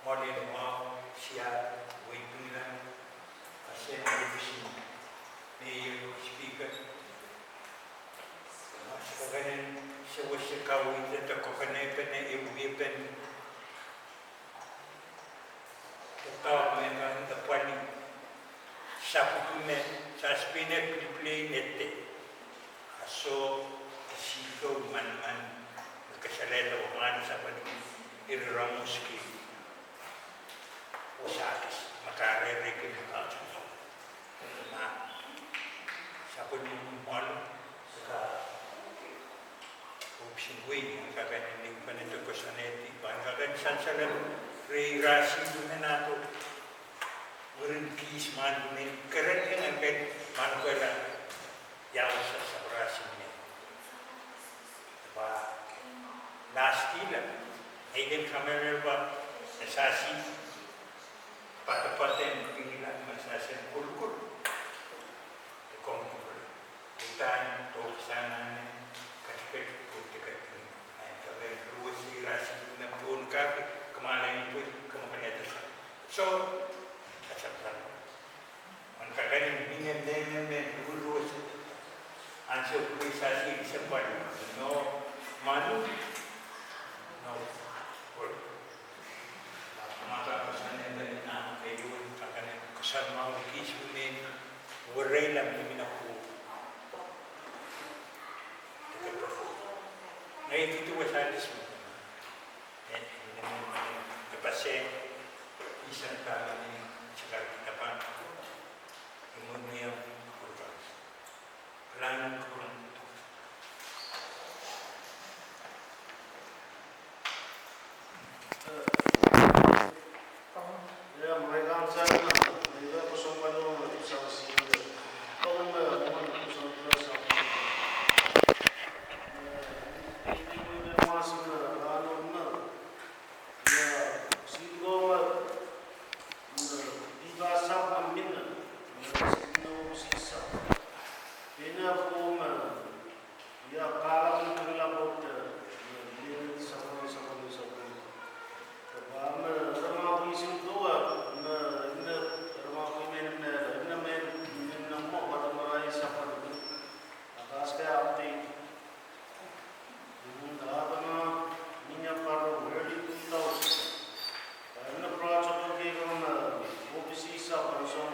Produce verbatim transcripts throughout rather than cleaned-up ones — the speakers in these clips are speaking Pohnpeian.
Mwoalen mwahu, sia, wehi Pinilang, Assembly Division, Mayor, Speaker, mahsanen sewese kaweid de kokonehpene, ehu wiepen, de pahn mehn kan de pwani, sapwellime, sahs pene pilipil en ede. A soh, e sihdo manaman, me kasalehda wahn sapwellime, ire Ramoski. Wasa kis, me kahrehda ke me kautang. Ma, sapwellime mwalu, ka, option wei, ka kan ni pene de koasoanehdi, pahn ka kan sansal, re irasi me nahdo. Mwurin kihs mwalu me keren en kan mwalu kala, ia wasa sapwrasi me. Pwe last year, nein kamehlele pwe, e sasi, poadoapoaden Pinilang me sasi en kolokol. E komw kolokol. Uhdahn tohkisang nan ketiket, ketiket. Ahi, kamehlele wasa irasi me pwon kak, kamala en pwon, kamala en desa. So, asapsap. Mwen kakene mine mene me duwe duwe se. Ansou pwe sasi se pwani. No, mwalu. No. Mata koasoanehdi nan keieu kakene koasoan mwahu kis mene. Wereila mimina ku. Ngehi duwe sasi. Nin, nin, nin, nin, kepese, isan pahn nin, sakar kita pahn, imwin mie, kupwurki. Plan kupwurki. Ia, mwein kan sang, ia, kosong pali, kosong sile. Kosong pali, kosong pali, kosong pali. Ia, ih, ih, ih, ih, mas, ia, rahnwet, ia, sihdo me, ia, ih, ka sahpw me mine, ia, sihdo me sihsang. Pwe ih me, ia, kahlap me Pinilang pwoud, ia, mie sapwellime, sapwellime, sapwellime. Kepwe me, rema pwisin duwe, me, ine, rema pwi me ine, ine me, ine mwo, wadamarail sapwellime. A kaske update. Nin dahme mie paro early two thousand. Ine project kei kong me, O P C sahpw ansou.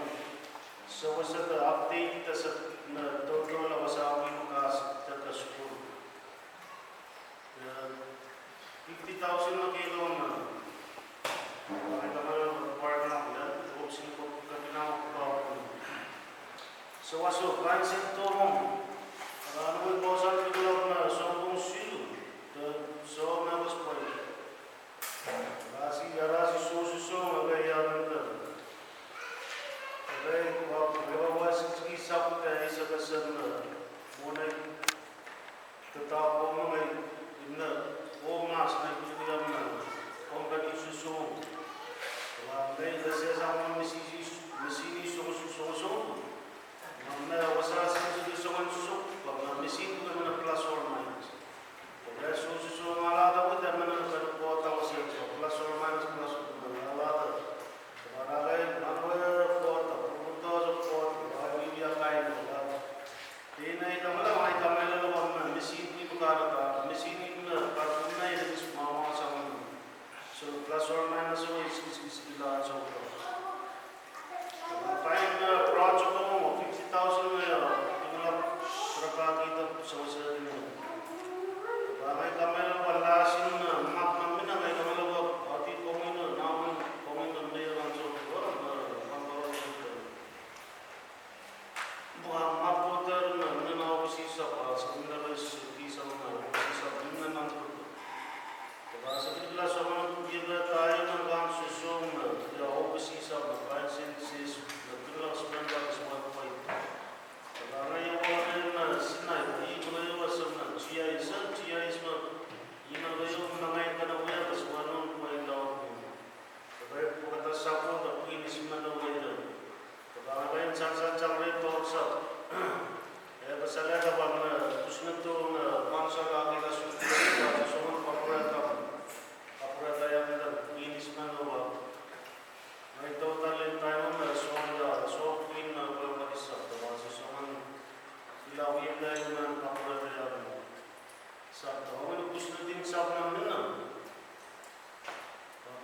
Sewese de update de se me tohtohla wasa pwihn me kasikte de sukuhl. Ia, fifty thousand me keieu me, ia, kamalan partner, ia, option ko, kapinamo ko. Sewese, kain sehse tohn, ia, rahnwet kousoan pilok me, sounpwong siluh, de, soh me was pwai. Rasi, ia rasi sohsohsong, ia, ia, ia, ia. Ia, ia, ia, was, ia, sahpw, ia, ia, sehse, ia, mwohn ai Doadoahk ko me ngehi, ine, oh mas ngehi pil wiahla me, company sohsohng. Pwe ngehi kesehsang me misihn, misihn sohsohng, sohsohng. Ma me wasa sehse sohsohng, sohsohng, pwe ma misihn pil me plus or minus. Pwe sohsohsong alada wet emen en pil kohda wasa, plus or minus, plus or minus alada. Pwe arail, nan wet kohda, pwe kohda, pwe wiahla kain alada. Pwe ih me I kamehlele, I kamehlele me misihn pil me kahrehda, misihn me kahrehda me ekis mwamwahsang. So plus or minus, oh, ekis, ekis, ekis, ila ansou ko. Pwe kain, eh, project ko me fifty thousand me, eh, I kamehlele, serepakihda sewese ni. Pwe I kamehlele me last in, eh, mwahk me mine, I kamehlele me, eh, adi komwi me, nan komwi me, me ansou ko, eh, me, me, me, Pwe ma pwohter me, me nan O P C sahpw, ah, se mine res, kihsang me, O P C sahpw, mine nan pwohter. Pwe se pil kila soangen, pwe kihda tahi me kan sohsohng me, ia O P C sahpw, me kain census, me kila spend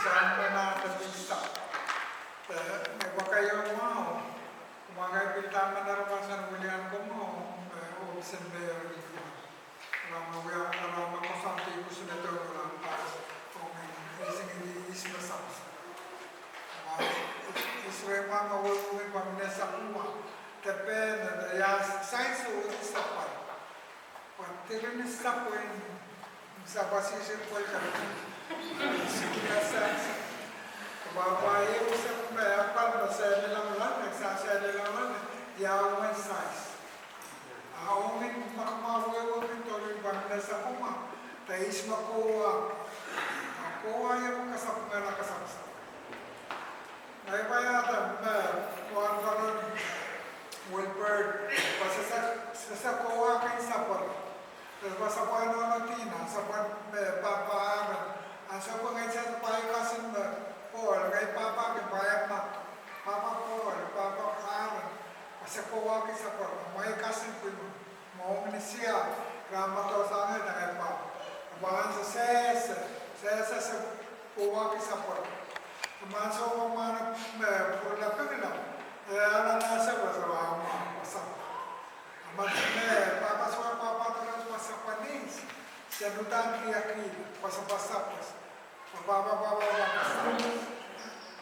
Sang manaht me pil sap, eh, me wakaio mwahu, ma ngehi pil dahme nan aramas en wilian komour, eh, ohpis en meir. Ara me wia, ara me koasoandi kosonned en ara pas, ong en, eh, singidi ihs me sap. Ma, ihs, ihs rehmwahu me wehwehki pwe mine sapwung, de pehn, de ia, sains oh sapwung. Pwe diren sapwung, sapwung sihsihk pwelkan. Sihsihk sap. Pwe, pwe, ehu sap me apwal me sehse lamalam, me sehse lamalam, ia wen sais. A ong en ma ke wehwehki tohn pwe mine sapwung, de ihs me kowa. A kowa ia me ke sapwung, ia ke sapwung. Ngehi pwaiada me wahnpoaron Wilbert, pwe se, se, se kowa kin sapwung. Pwe sapwung nohno Dina, sapwung me pahpa Aaron. Ansou ko ngehi sehse pwaiada cousin me Paul, ngehi pahpa kin pwaiada ma. Pahpa Paul, pahpa Aaron. Pwe se kowa kin sapwung, mwein cousin pwihn. Mwohn ni sia, ira me dohsang ih dahme pahpa. Pwe ansou sehse, sehse se kowa kin sapwung. Pwe ansou me mwahnakapw me pwurala pingila, e ala nan sawas, e mwahnakapw sap. A ma me pahpa sewese pahpa doadoahk me sapwung ni, se uhdahn kiakihla, pwe sapwung sap. Pwe pahpa, pahpa, pahpa sap.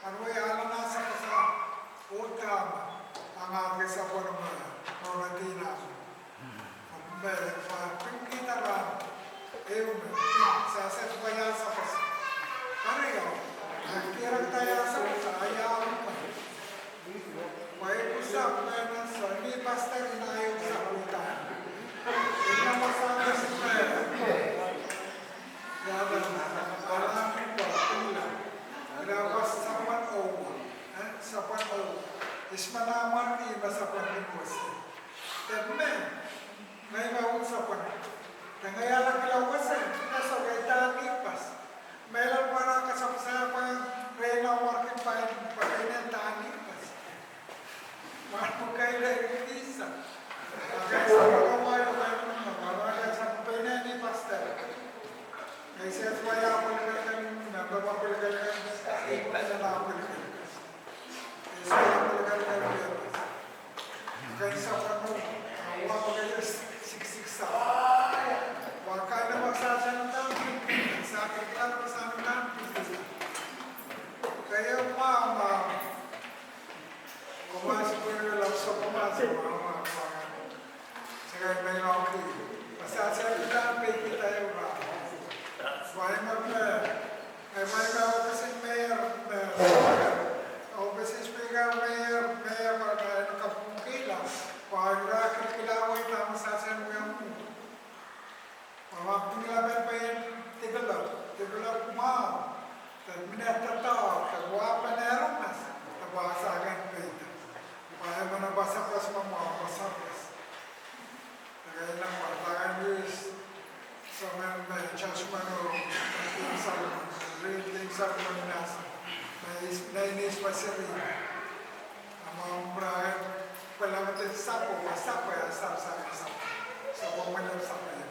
Anwei ala nan sawas, oh dahme, a ngehi kin sapwung me, nohno Dina. Me, ma pingkihda rahn, ehu me, sehse pwe ia sawas. Kari o, a kihda ia sawas, a ia me. Pwe e pwuhk sap me nan soh, ni pastor ina ehu sap uhdahn. Ina pastor me. Ia, a, a, a, ira pahn sapwung oh, eh, sapwung oh. Ihs me nan mwarki me sapwung ni wasa. De me, ngehi me uhd sapwung. De ngehi ale kihla wasa, na soh ke dahn ni pas. Mehlel pwe ira kasapwasang pwe re nan mwarki pahn, pwe re nan dahn ni pas. Mwahnakapw kaidehn kihsang. Kaidehn sapwung oh, kaidehn, mwahnakapw kaidehn sapwung pwe ina ni pastor. Ngehi sehse pwe ia pwelekelekel, ngehi pwe pwelekelekel, ih pahn pwelekelekel. Ih pahn pwelekelekel. Kaidehn sapwung, wa pwelekelekel siksik sa. Wa kaidehn wa sehse nan dahn pwelekelekel, sehse kilkilang pwe sehse nan dahn pwelekelekel. Kaidehn ma, ma. Komw mas pwelekelekel, so komw mas pwelekelekel. Sehse me inoukihda. Pwe sehse nan dahn pwelekelekel. Wai ma me, eh, wai ma ohpis en meir, me, ohpis en speaker, meir, meir, pwe ira kapwungkihla. Pwe ira kilkilahwei dahme sehse wia mwo. Pwe ma pwungkihla pahn pein develop, develop mwahu. De mine doadoahk, de wahpen aramas, de pahn sehse pein. Pwe e mene pwe sawas me mwahu, pwe sawas. Pwe ina pwe pahn use, so me, me, judgment o, King Solomon, read King Solomon nasa. Me is, me is pastor. A ma pwurehng, pwe lameten sapo, pwe sapo ia sar, sar, sar. Sapo mene sapo ia.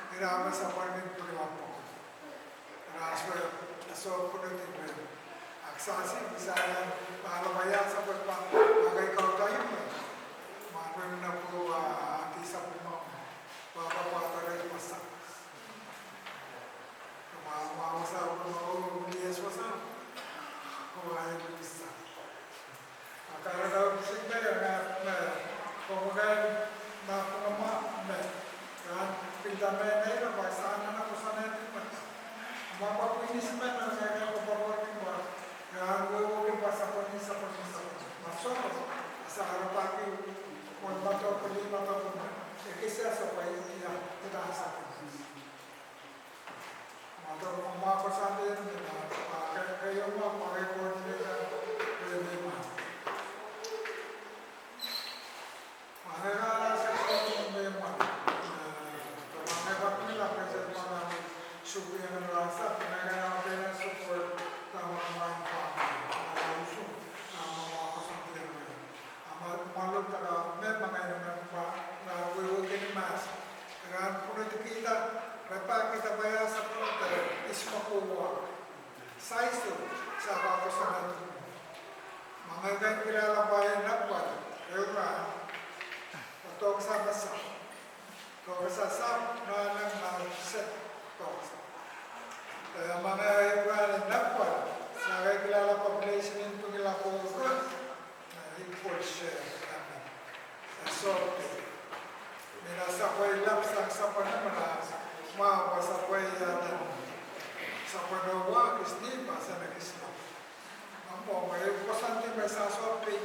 ira me sapwellime pwukat pwukat. Ira sohte, sohte pwukat pwukat. Ahpw sasi, sasi, pahla pwe ia sapwellime, ma kei kaudok ie. Ma pwe na pwe wa, ati sapwellime. Pahpa pahpa rei pasa. Ma, ma wasa, ma, ma, yes wasa. Ma, yes wasa. A kahrehda sik me, me, me, komw kak, ma, ma, ma, me, kan, pil dahme, me, me, ma, sa, na, na, koasoanehdi me. Ma, ma, pwihn ih me, me, me, me, ko, ko, ko, ko, ma, kan, wehwehki ma, sapwellime, sapwellime, sapwellime. Ma, soh, sa, rapahki, mwohn ma, to, pwili, ma, to, pwili. E kihsang sapwellime, ia, kita sapwellime. Ma, to, ma, koasoandi me, ma, ma, ke, ke, ia, ma, ma, ke, ko, ke, ke, ke, ma. Ma, ke, ka, la, se, se, me, ma. Eh, ma, ke, pa, ke, la, ke, se, ma, la, suki, ia, la, sa, ke, ke, la, ke, la, support, ta, ma, ma, pa, ma, la, usu, ta, ma, ma, koasoandi me. A ma, ma, lo, ta, ka, me, ma, ke, na, ma, pa, na, wehwehki ni mahs. Rahn pwunod kihda, rapahkihda pwe ia sapwellime, ih me kowa. Saiso, sa ka koasoanehdi. Ma ngehi kin kilahla pwe ia nahpwal, ehu rahn, ma tohksa me sap. Tohksa sap, ma nan ma se tohksa. Eh, ma ngehi ehu rahn nahpwal, sa ngehi kilahla population en Pwungila ko, eh, equal share, amen. Eh, so, me na sapwei lap sang sapwei nemenemen, ma, ma sapwei ia nan. Sapwei no wa, kis ni, ma se na kis lap. Amwo, ma e koasoandi me sa sohte pei.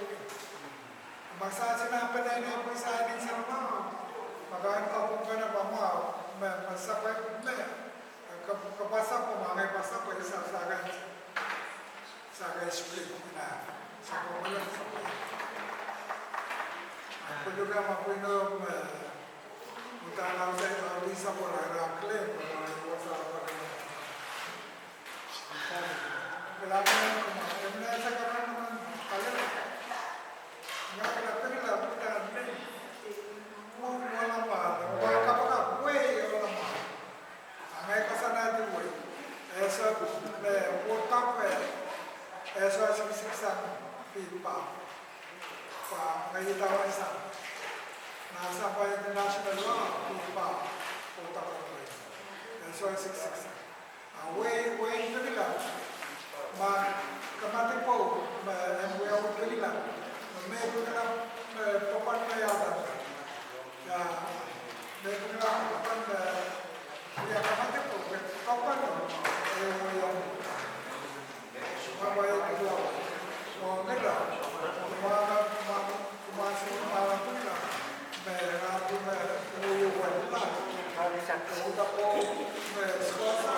Ma sa sina peneinei pwe sa ni sa ma. Ma kan kapwungkana ma ma, me, me sapwei me. Ke, ke pasa pwe ma ngehi pasa pwe sa, sa kan. Sa kan split na. Sa pwe mala sa pwe. Pwe duke ma pwe no me. Uhdahn audaudki sapwei ira claim, pwe ma ngehi pasa pwe. Eh, so, me, word pahpa, eh, so, siksik sang, pihpa. Pwe, ngehi idawehn sang. Nan sampah international law, pihpa, word pahpa, eh, so, siksik sang. A wehi, wehi en Pwungila, ma, kamadipw, ma, en wiawi Pwungila, ma, me Pwungila, ma, pokon me ia da. Ia, me Pwungila pokon me, ia kamadipw, pokon, eh, wiawi. Ma, ma, ia Pwungila, ma, ma, ma, ma, ma, ma, Pwungila, me, ah, me, wiawi, ma, uhdahn ko, me, skosa.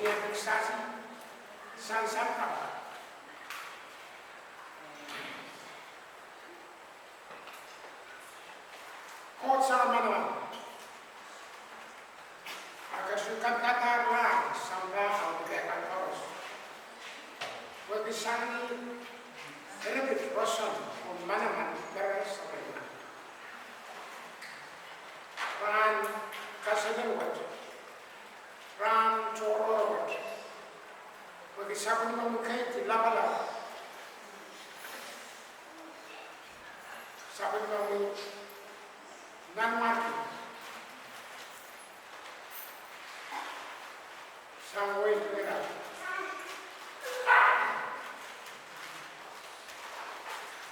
Sasi, sansan kapa. Koht sang manaman. A ketin kapikadahr lahng sampah oh dihp kan koaros. Pwehki sang ni eripit roson oh manaman pere sapwellime. Rahn kaselel wet, rahn tohrohr wet, pwehki sapwellimomwi keidi lapalap, sapwellimomwi nanmwarki sang wehi Pingelap.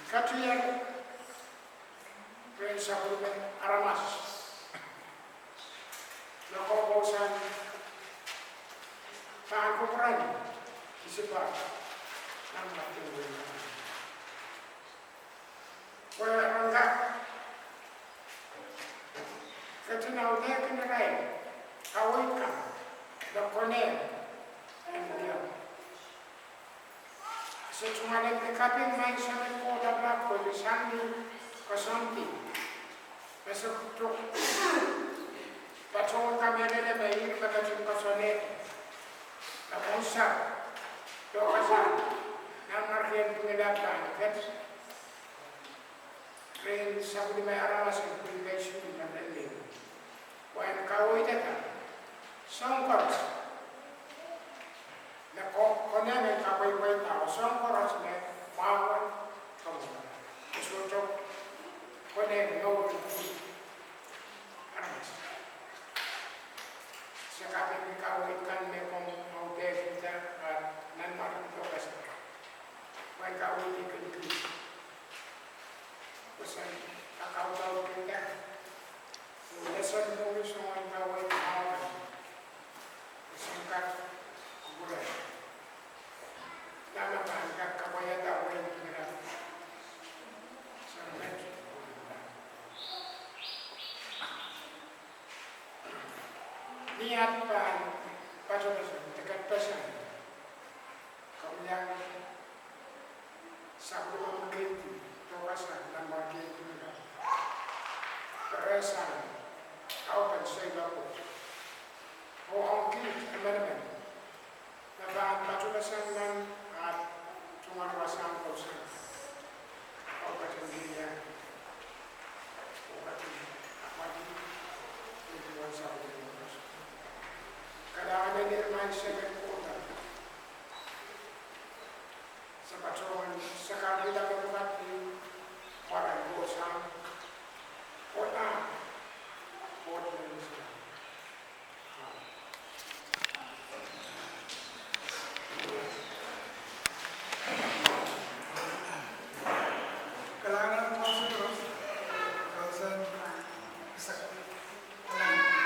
Katiar rehn sapwellime aramas me koukousoan pahn kupwuren isipa nan mwahu. Pwe ren kak ketin audehkin irail kaweid kan me konehng en wia. Se tungoal en kaping maing Samat Koht Lapalap pwehki sang ni koasoandi me se patohwan kamehlele me ih me ketin koasoanehdi me pwung sang, tohkohsang, nanmwarkien Pingelap pahn ket rehn sapwellime aramas en pwihn kei sukuhl nan lel. Pwe en kaweidada soahng koaros me ko-, konehng en kapweipweida oh soahng koaros me mwahu en komour. E sohte konehng mour en aramas. Se kaping kaweid kan me komw audehkihda, a nanmwarki tohkohsang. Pwe kaweid kin kis. Pwe sen kak audaudkihda. Pwe lesen mour soangen kaweid mwahu kan. Pwe sen kak kupwure. Dahme pahn kak kapwaiada wehin Pingelap. Sang met. Ni at pahn patopeseng, teketpeseng, komw iang sapwellimomwi keidi, tohkohsang, nanmwarkien Pingelap. Peresang, kaupen seiloak wet. Oh ong kiht emenemen me pahn patopeseng nan at tungoal wasahn kousoan. Oh ketin wia, oh ketin apwalih, oh ketin wia sapwellime. Kalahngan en maing Samat Koht Lapalap. Se patohwan sakarkihda pwukat ni mwaren Koht sang, Koht ah, Koht me mihmi. Kalahngan en Koht sang, Koht sang, kalahngan.